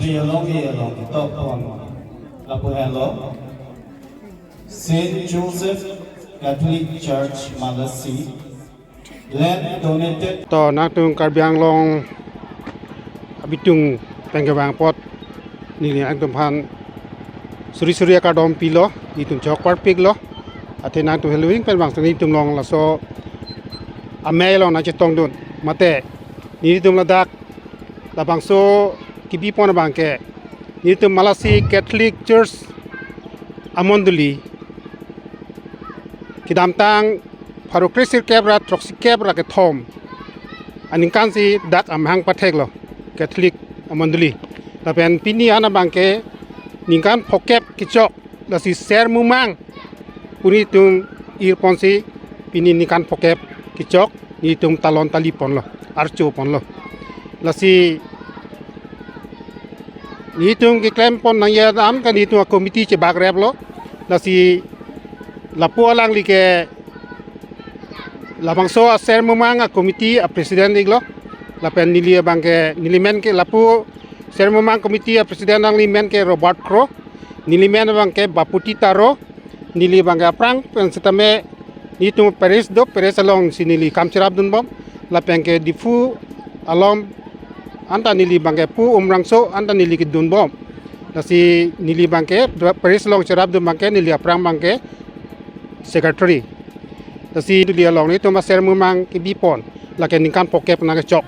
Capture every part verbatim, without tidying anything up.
Along along top one. Lapu helo. Saint Joseph Catholic Church Malasi. Land donated. To nangtum Karbi Anglong abitung pen kevang apot neli nangtumphan suri suri akardom pilo, nelitum chok parpiklo. Athe nangtum heluing pen bang nelitum along laso amei along nangchetongdun. Mate nelitum ladak labangso kebipon abangke nelitum Malasi Catholic Church amondoli kedamtang pharo kresirkep ra throksikep ra kethom aningkan si dak amahang patheklo Catholic amondoli. Lapen pini an abangke ningkan phokep kechok, lasi Ser Mumang pu nelitum irponsi pini ningkan phokep kechok nelitum talon taliponlo, archoponlo. Lasi nelitum keklempon nangji alam ke nelitum a-committee chebakreplo. Lasi lapu alangli ke labangso a-Ser Mumang a-committee a-president iklo. Lapen neli abangke, neli men ke lapu Ser Mumang committee a-president alangli men ke Robert Kro. Neli men abangke Baputi Taro. Neli abangke aphrang pen setame nelitum parish do, parish alongsi neli kam cherapdunbom. Lapen ke Diphu along anta neli abangke Pu Umrangso anta neli kedunbom. Lasi neli abangke parish along cherapdun abangke neli aphrang abangke secretary. Lasi neli along nelitum a-Ser Mumang kebipon lake ningkan phokep nangkechok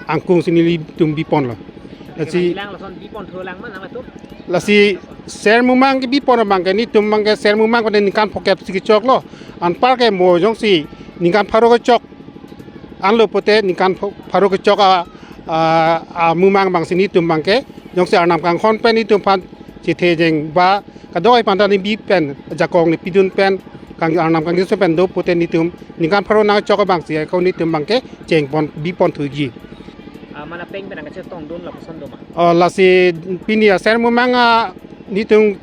angkung si nelitum biponlo. Lasi lang lason bipon thulang ma nang latum. Lasi Ser Mumang kebipon abangke nelitum abangke Ser Mumang pada ningkan phokep si kechoklo. Anparke mo jongsi ningkan pharo kechok anlo pute ningkan pho-, pharo kechok a, a, a-mumang abangsi nelitum abangke jongsi Arnam kanghon pen nelitumphan chethejeng ba kadoi panta nebi pen jakong nepidun pen kang Arnam kangjinso pen do pute nelitum ningkan pharo nangchok abangsi ako nelitum abangke chengpon bipon thuji. Ah, mana peng pen nangkachetongdun lapuson do ma? Oh, lasi pini a-Ser Mumang a nelitum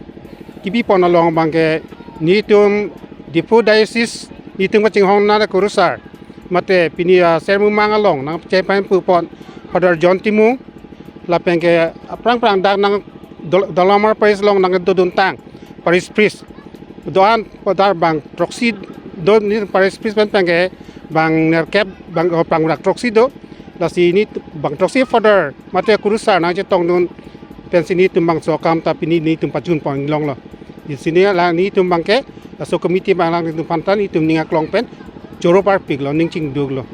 kebipon along abangke nelitum Diphu Diocese nelitum kachinghon nara kurusar. Mate pini a-Ser Mumang along nangchephan pupon Father John Timung. Lapen ke aphrang aphrang dak nang Dol-, Dolamara Parish along nangdoduntang parish priest. Do-an padar bang throksi do neli parish priest pen pen ke bang nerkep bang, oh, bang rak throksi do. Lasi neli bang throksi father mate kurusar nangchetongdun pensi nelitum bangso akam ta pini nelitum pajunpon longlo. Di sini la nelitum abangke laso committee abang lang nelitum panta nelitum ning aklong pen choro parpiklo, ning chingduklo.